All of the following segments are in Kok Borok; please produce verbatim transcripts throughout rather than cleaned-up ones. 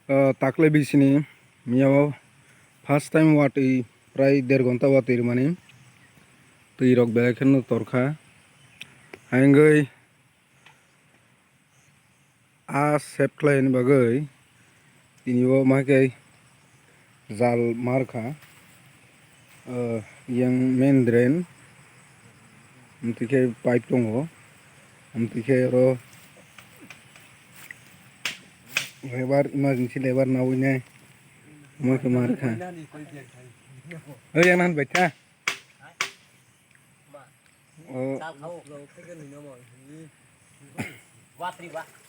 Ah, takle bisini miyao first time watwi prai der ghonta watwi rwmani. Twi rok belai kheno torkha. Haingwi a save khlaini bagwi tini o ma khe jal markha. Ah, yang main drain. Amtwi khe pipe tongo. Amtwi khe oro lebar, emergency lebar nawi nai. Omo khe markha. Oi, yang nan baitha. O.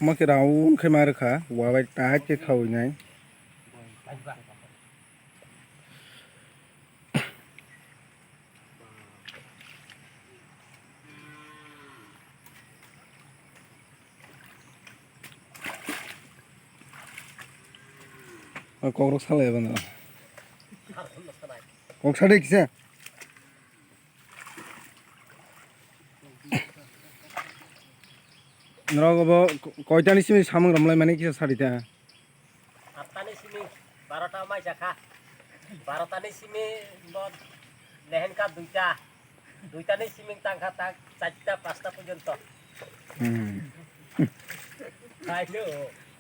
Omo khe round khe markha. Wa bai tight khe khawi nai. O kokrok salai bono. Kok sadi kisa. Norok bo koitani simi samung romlai mani kisa sadi ta. Attani simi barota mai jakha. Barotani simi bo lehenka duita. Duitani simi tangkha tak charta pasta porjonto. Hmm. Khaino.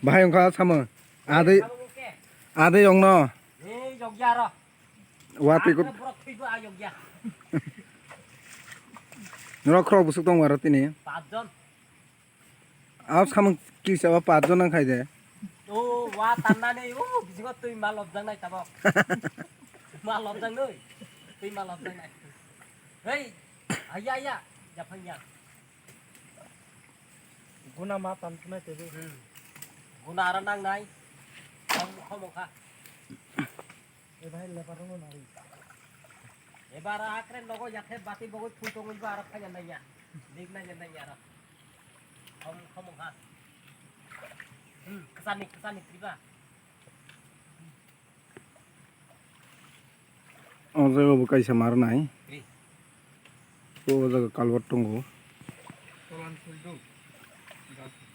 Bahai wngkha samung. Adai, adai wngno. Ei, yogya ro. Watwi kut. Borok thwibo a yogya. Norok khorok busuk tongo aro tini. Pachjon. Abo samung kisa o pachjon nang khai de. O, wa tannani, o, bisingo twi ma lobjaknai tabok. Ma lobjaknai. Twi ma lobjaknai. Hei, aya, aya, japhang ya. Guna ma tan khna tebo. Hmm. Guna ara nang nai. Khom, khom kha. E bhai, lebar rwno nari. Ebar akre nogo yathe bati bogoi phul tongoi ba ara phanya nanya. Dik nanya nanya ara. Khom, khom kha. Hmm, ksani, ksani triba. O jaga bo kaisa mar nai. Ri. O jaga culvert tongo. Tolan soi do.